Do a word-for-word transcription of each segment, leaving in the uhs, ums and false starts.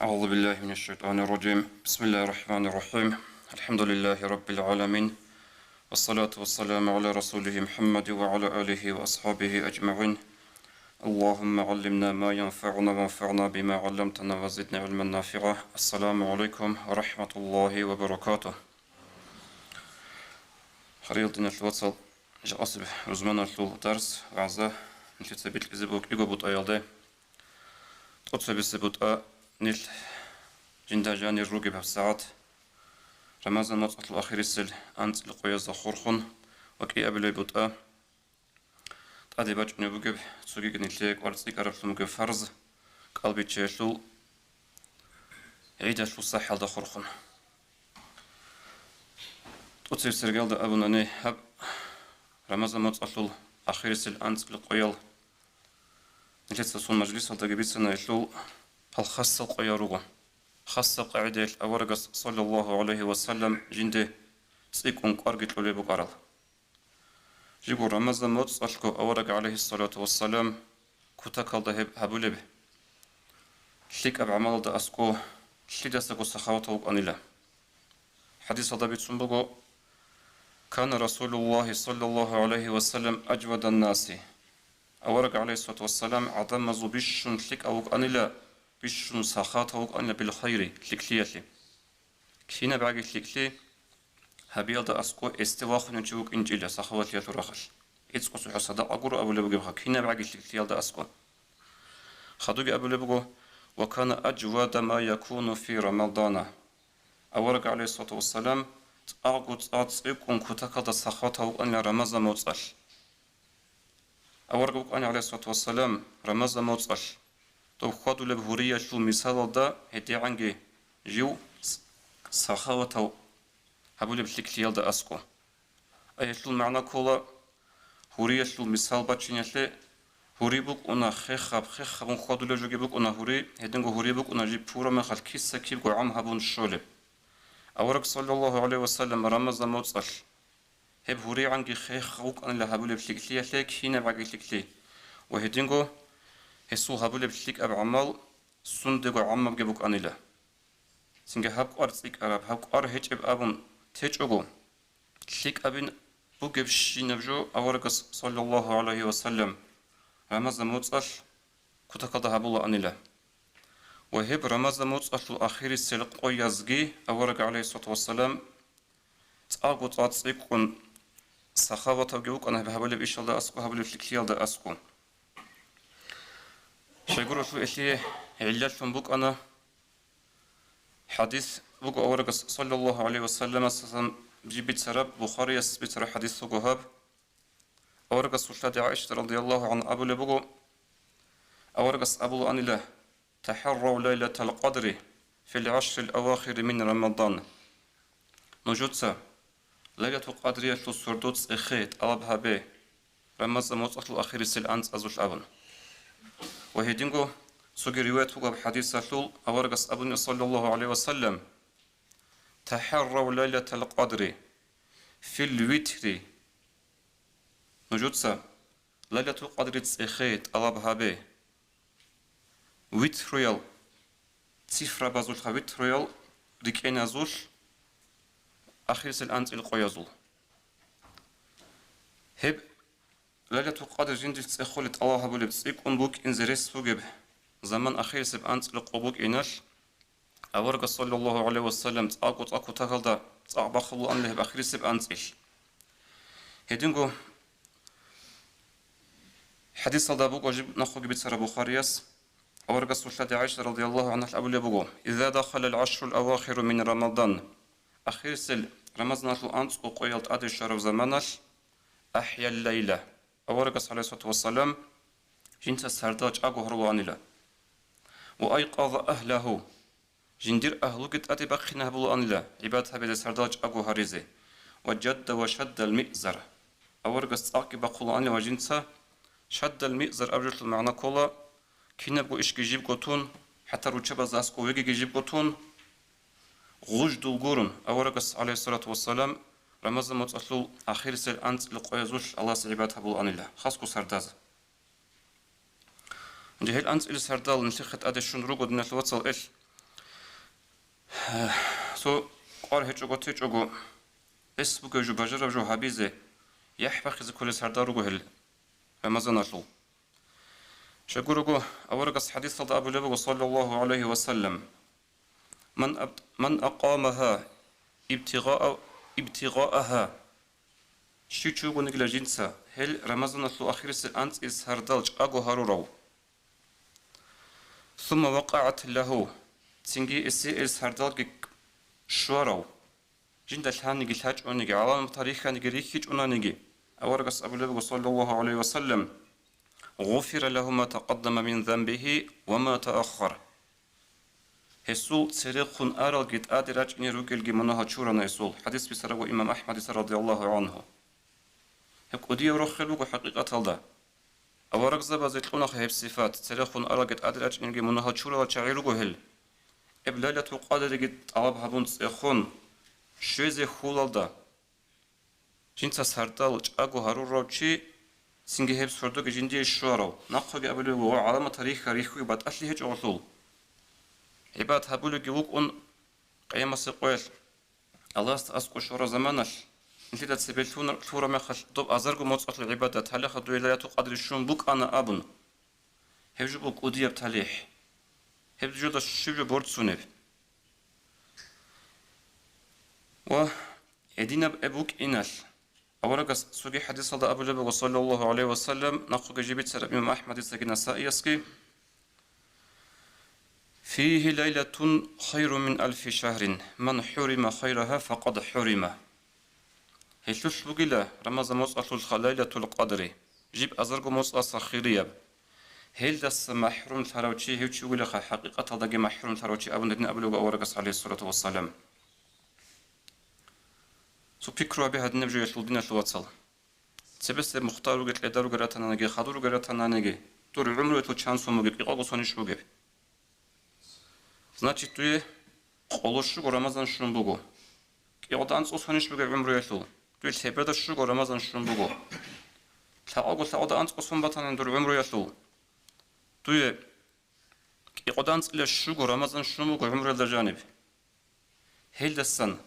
أعوذ بالله من الشيطان الرجيم. بسم الله الرحمن الرحيم. الحمد لله رب العالمين. والصلاة والسلام على رسوله محمد وعلى آله وأصحابه أجمعين. اللهم علمنا ما ينفعنا وانفعنا بما علمتنا وزدنا علما نافعا. السلام عليكم ورحمة الله وبركاته. Хириял диналъул вацал, жакъасеб рузманалъул дарс, вагӀза, нилъеца бикьизе буго кӀиго бутӀаялде. ТӀоцебесеб бутӀа нилъ жинда жанир ругеб гьабсагӀат, Рамазан моцӀалъул ахирисел анцӀил къоязда хурхун, ва кӀиабилеб бутӀа тӀаде бачӀунеб бугеб, цогиги нилъее кӀвар цӀикӀкӀараблъун бугеб фарз, кӀалбиччаялъул гӀидалъул сахӀалда хурхун. ТӀоцебесеб иргаялда абунани, гьаб Рамазан моцӀалъул ахирисел анцӀил къоял нилъеца цо мажлисалдаги бицана, гьелъул гьал хасал къоял руго. Хасаб къагӀидаялъ аварагас, саллаллагьу гӀалайгьи ва саллам, жинде цӀикӀкӀун кӀварги кьолеб букӀарал. Жиго Рамазан моцӀалъго авараг, гӀалайгьиссалату вассалам, кутакалда гьеб гьабулеб лъикӀаб гӀамалалда аскӀо лъидасаго сахаватав вукӀанила. ХӀадисалда бицун буго: «Кана Расулуллагьи саллаллагьу гӀалайгьи ва саллам ажвадан наси». Авараг, гӀалайгьиссалату вассалам, гӀадамазул бищун лъикӀав вукӀанила, бищун сахаватав вукӀанила бил хайри, лъикӀлъиялъе. КинабгӀаги лъикӀлъи гьабиялда аскӀо эсде вахунев чи вукӀинчӀила сахаватлъиялъул рахъалъ. ГӀицӀго цохӀо садакъа гуро абулеб бугебха, кинабгӀаги лъикӀлъиялда аскӀо. Хадуги абулеб буго: «Ва кана ажвада ма якуну фи Рамадана». Авараг, гӀалайгьиссалату вассалам, цӀакъго цӀа цӀикӀкӀун кутакалда сахаватав вукӀанила Рамазан моцӀалъ. Авараг вукӀана, гӀалайгьиссалату вассалам, Рамазан моцӀалъ, доб хьвадулеб гьуриялъул мисалалда гьедигӀанги жив с-, сахаватав гьабулеб лъикӀлъиялда аскӀо. Аялъул магӀна ккола, гьуриялъул мисал бачиналъе, гьури букӀуна хехаб, хехабун хьвадулеб жоги букӀуна гьури, гьединго гьури букӀуна жиб пураб мехалъ киса-кибго гӀам гьабун щолеб. Авараг, саллаллагьу гӀалайгьи ва саллам, Рамазан моцӀалъ гьеб гьуригӀанги хех вукӀанила гьабулеб лъикӀлъиялъе, кинабгӀаги лъикӀлъи, ва гьединго гьесул гьабулеб лъикӀаб гӀамал сундего гӀамабги букӀанила. Цинги гьаб кӀвар цӀикӀкӀараб, гьаб кӀвар гьечӀеб абун течӀого, лъикӀабин бугебщинаб жо аварагас, саллаллагьу гӀалайгьи ва саллам, Рамазан моцӀалъ кутакалда гьабулаанила. Ва гьеб Рамазан моцӀалъул ахирисел къоязги авараг, гӀалайгьиссалату вассалам, цӀакъго цӀа цӀикӀкӀун сахаватавги вукӀана гьаб гьабулеб ишалда аскӀо, гьабулеб лъикӀлъиялда аскӀо. Щайгурелъул гьелъие гӀиллалъун букӀана хӀадис буго аварагас, саллаллагьу гӀалайгьи ва салламасдасан жиб бицараб, Бухарияс бицараб хӀадис буго гьаб. Аварагасул лъади ГӀайшат, радияллагьу гӀангьа, абулеб буго, аварагас абулаанила: «ТахӀаррав лайлатал къадри фил гӀашрил авахири мин Рамадан». Нужеца Лайлатул къадриялъул сордо цӀехе тӀалаб гьабе, Рамазан моцӀалъул ахирисел анцӀазулъ абун. Ва гьединго цоги риваят буго гьаб хӀадисалъул, аварагас абуни, саллаллагьу гӀалайгьи ва саллам: «ТахӀаррав лайлатал къадри фил витри». Нужеца Лайлатул къадри цӀехе тӀалаб гьабе. Витруял, цифрабазулха витруял рикӀкӀеназулъ, ахирисел анцӀил къоязул. Гьеб Лайлатул къадр жиндилъ цӀехолеб тӀалаб гьабулеб, цӀикӀкӀун букӀинзе рес бугеб заман ахирисеб анцӀил къо букӀиналъ, аварагас, саллаллагьу гӀалайгьи ва саллам, цӀакъго цӀа кутакалда цӀакъ бахъулаанила гьеб ахирисеб анцӀил. Гьединго хӀадисалда буго жиб нахъеги бицараб Бухарияс, аварагасул лъади ГӀайшат, радияллагьу гӀангьа, абулеб буго: «Иза дахалал гӀашрул авахиру мин Рамадан», ахирисел Рамазаналъул анцӀго къоял тӀаде щвараб заманалъ, «ахӀял лайла», аварагас, гӀалайгьиссалату вассалам, жинца сардал чӀаго гьарулаанила. «Ва айкъаза агьлагьу», жиндир агьлуги тӀаде бахъине гьабулаанила гӀибадат гьабизе, сардал чӀаго гьаризе. «Ва жадда ва шаддал миъзар», аварагас цӀакъги бахъулаанила ва жинца шаддал миъзар абулелъул магӀна ккола, кинабго ишги жибго тун, хӀатта руччабазда аскӀов вегиги жибго тун, гъуждул гурун, аварагас, гӀалайгьиссалату вассалам, Рамазан моцӀалъул ахирисел анцӀил къоязулъ Аллагьасе гӀибадат гьабулаанила, хасго сардаза. Гьел анцӀил сардал нилъехъе тӀаде щун руго, диналъул вацал, эл Цо къвар гьечӀого-течӀого, гьес бугев жо бажараб жо гьабизе, яхӀ бахъизе кколел сардал руго гьел Рамазаналъул. Щайгурого, аварагас хӀадисалда абулеб буго, саллаллагьу гӀалайгьи ва саллам: «Ман аб-, ман акъамагьа ибтигъаа-, ибтигъаагьа». Щив чи вугонигила жинца гьел Рамазаналъул ахирисел анцӀил сардал чӀаго гьарурав. «Сумма вакъагӀат лагьу», цинги эсие ил сардалги щварав, жинда лъаниги лъачӀониги, гӀаламатал рихьаниги рихьичӀонаниги, аварагас абулеб буго, саллаллагьу гӀалайгьи ва саллам: «Гъуфира лагьу ма такъаддама мин занбигьи ва ма тааххар». Гьесул церехун аралги тӀаде рачӀине ругелги мунагьал чурана гьесул. ХӀадис бицараб буго имам АхӀмадица, радияллагьу гӀангьу. Гьеб кӀудияв рохел буго хӀакъикъаталда. Аварагзабазе кьунаха гьеб сифат, церехун аралги тӀаде рачӀинелги мунагьал чуралал чагӀи руго гьел. Гьеб Лайлатул Къадриги тӀалаб гьабун цӀехун, щвезе хьулалда, жинца сардал чӀаго гьарурав чи, цинги гьеб сордоги жиндие щварав, нахъеги абулеб буго, гӀаламатал рихьа-рихьуги батӀалъи гьечӀо гъолъул. ГӀибадат гьабулевги вукӀун къиямасеб къоялъ. Аллагьасда аскӀов щвараб заманалъ, нилъеда цебе лъуна-, лъураб мехалъ доб азарго моцӀалъул гӀибадат, гьалеха дуе Лайлатул Къадри щун букӀана абун. Гьеб жо буго кӀудияб талихӀ. Гьеб жоялда щиб жо борцунеб? Ва гьединаб гьеб букӀиналъ, аварагас цоги хӀадисалда абулеб буго, саллаллагьу гӀалайгьи ва саллам, нахъеги жиб бицараб имам АхӀмадицаги Насаиясги: «Фигьи лайлатун хайрун мин алфи шагьрин, ман хӀурима хайрагьа, факъад хӀурима». Гьелъулъ бугила Рамазан моцӀалъулха Лайлатул Къадри, жиб азарго моцӀалъа хирияб. Гьелдаса махӀрумлъарав чи гьев чи вугилаха, хӀакъикъаталдаги махӀрумлъарав чи абун гьедин абулеб буго аварагас, гӀалайгьиссалату вассалам. Цо пикру гьабе гьадинаб жоялъул, диналъул вацал. Цебесеб мухтар ругел, кьедар ругел ратананиги, хадур ругел ратананиги, дур гӀумруялъул чан сон бугеб, кӀикъого сонищ бугеб? Значит, дуе къоло щуго Рамазан щун буго. КӀикъоялда анцӀго сонищ бугеб гӀумруялъул? Дуе лъебеда щуго Рамазан щун буго. Лъабго лъабда анцӀго сон батани дур гӀумруялъул, дуе кӀикъоялда анцӀила щуго Рамазан щун буго гӀумруялда жаниб. Гьелдасан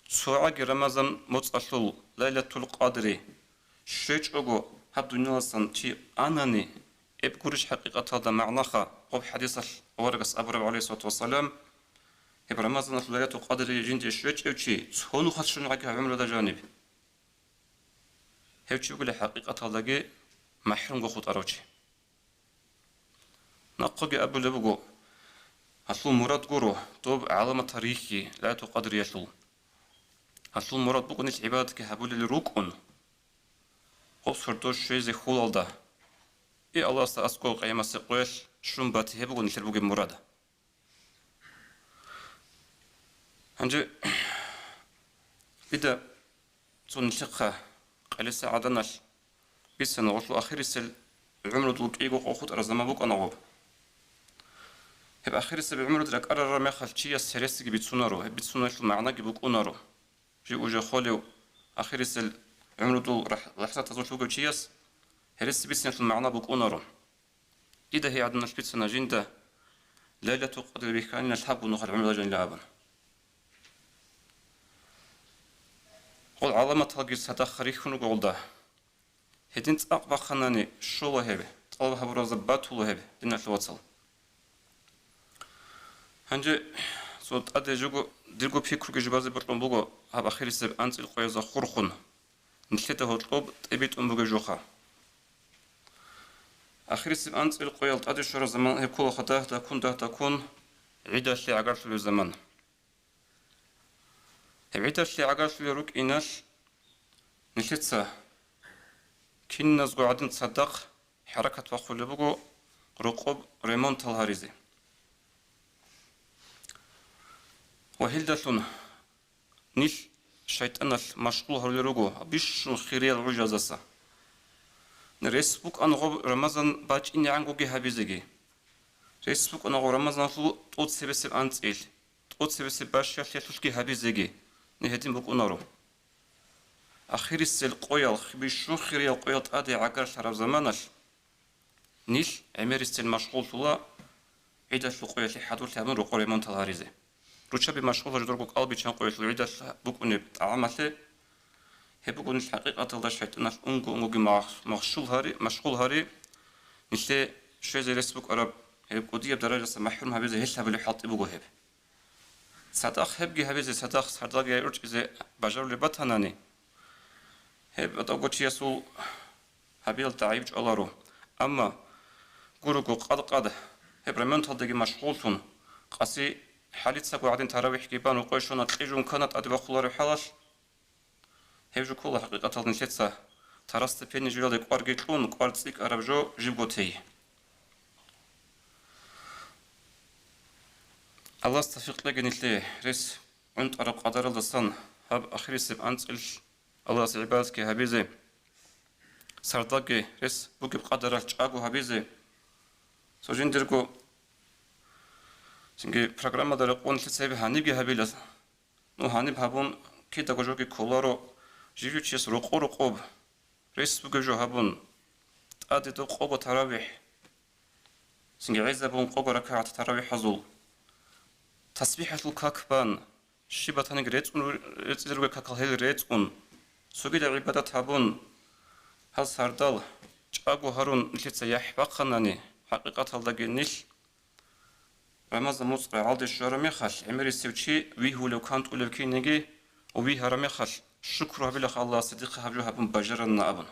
цогӀаги Рамазан моцӀалъул Лайлатул Къадри щвечӀого гьаб дунияласан чи анани, гьеб гурищ хӀакъикъаталда магӀнаха гъоб хӀадисалъ аварагас абураб, гӀалайгьиссалату вассалам, гьеб Рамазаналъул Лайлатул Къадри жинде щвечӀев чи цо нухалъ щун гӀаги гьаб гӀумруялда жаниб. Гьев чи вугила хӀакъикъаталдаги махӀрумго хутӀарав чи. Нахъеги абулеб буго, гьалъул мурад гуро доб гӀаламатал рихьи Лайлатул Къадриялъул. Гьалъул мурад буго нилъ гӀибадатги гьабулел рукӀун, гъоб сордо щвезе хьулалда, и Аллагьасда аскӀов къиямасеб къоялъ щун бати, гьеб буго нилъер бугеб мурад. Гьанже дида цо нилъехъа къалиса гӀаданалъ бицана, гъолъул ахирисел гӀумрудул кӀиго къо хутӀараб заман букӀана гъоб. Гьеб ахирисеб гӀумруде ракӀарараб мехалъ чияс гьересиги бицунаро, гьеб бицуналъул магӀнаги букӀунаро. Жив уже холев ахирисел гӀумрудул рахӀ-, лахӀзатазулъ вугев чияс гьереси бициналъул магӀна букӀунаро. Дида гьей гӀаданалъ бицана жинда Лайлатул Къадри бихьанила лъабго нухалъ гӀумруялда жанила абун. Гъол гӀаламаталги цадахъ рихьун руго гъолда. Гьедин цӀакъ бахъанани щола гьеб, тӀалаб гьабуразда батула гьеб, диналъул вацал. Гьанже цо тӀаде жого дирго пикруги жубазе бокьун буго гьаб ахирисеб анцӀил къоязда хурхун, нилъеда гьоркьоб тӀибитӀун бугеб жоха. Ахирисеб анцӀил къоял тӀаде щвараб заман гьеб кколаха дагь-даккун, дагь-даккун гӀидалъе гӀагарлъулеб заман. Гьеб гӀидалъе гӀагарлъулел рукӀиналъ, нилъеца киназго гӀадин цадахъ хӀаракат бахъулеб буго рокъоб ремонтал гьаризе. Ва гьелдалъун нилъ шайтӀаналъ машгъул гьарулел руго бищун хириял гӀужаздаса. Рес букӀана гъоб Рамазан бачӀинегӀангоги гьабизеги. Рес букӀана гъоб Рамазаналъул тӀоцебесеб анцӀил, тӀоцебесеб бащалъиялъулъги гьабизеги, нилъ гьедин букӀунаро. Ахирисел къоял, бищун хириял къоял тӀаде гӀагарлъараб заманалъ, нилъ гӀемерисел машгъуллъула гӀидалъул къоялъе хӀадурлъи гьабун рокъоб ремонтал гьаризе. руччаби машгъул гьарурго кӀал биччан къоялъул гӀидалъ букӀунеб тӀагӀамалъе. Гьеб буго нилъ хӀакъикъаталда шайтӀаналъ унго-унгоги мах-, махшул гьари, машгъул гьари, нилъе щвезе рес букӀараб гьеб кӀудияб даражаялдаса махӀрум гьабизе гьелъ гьабулеб хӀалтӀи буго гьеб. Цадахъ гьебги гьабизе, цадахъ сардалги гӀурчӀизе бажарулеб батанани, гьеб батӀаго чиясул гьабиялда гӀайиб чӀваларо. Амма гурого къад-къад гьеб ремонталдаги машгъуллъун, къаси хӀалицаго гӀадин таравихӀги бан, рукъой щвана, кьижун ккана тӀаде бахъулареб хӀалалъ, гьеб жо ккола хӀакъикъаталда нилъеца тарасда пени жуялде кӀварги кьун, кӀвар цӀикӀкӀараб жо жибго тей. Аллагьас тавфикъ кьеги нилъее рес гӀунтӀараб къадаралдасан гьаб ахирисеб анцӀил Аллагьасе гӀибадатги гьабизе, сардалги рес бугеб къадаралъ чӀаго гьабизе. Цо жиндирго цинги программада рекъон нилъеца гьеб гьанибги гьабила. Ну, гьаниб гьабун, кидаго жоги кколаро, жив-жив чияс рокъо-рокъоб рес бугеб жо гьабун, тӀаде доб къого таравихӀ, цинги гӀезабун къого ракагӀат таравихӀазул, тасбихӀалъул как бан, щиб батаниги рецӀун, рецӀизе ругел какал гьел рецӀун, цогидаб гӀибадат гьабун, гьал сардал чӀаго гьарун нилъеца яхӀ бахъанани, хӀакъикъаталдаги нилъ Рамазан муцӀ рагӀалде щвараб мехалъ, гӀемерисев чи вигьулев, кантӀулев кинниги вигьараб мехалъ, шукру гьабилаха Аллагьасе, дихъа гьаб жо гьабун бажарана абун.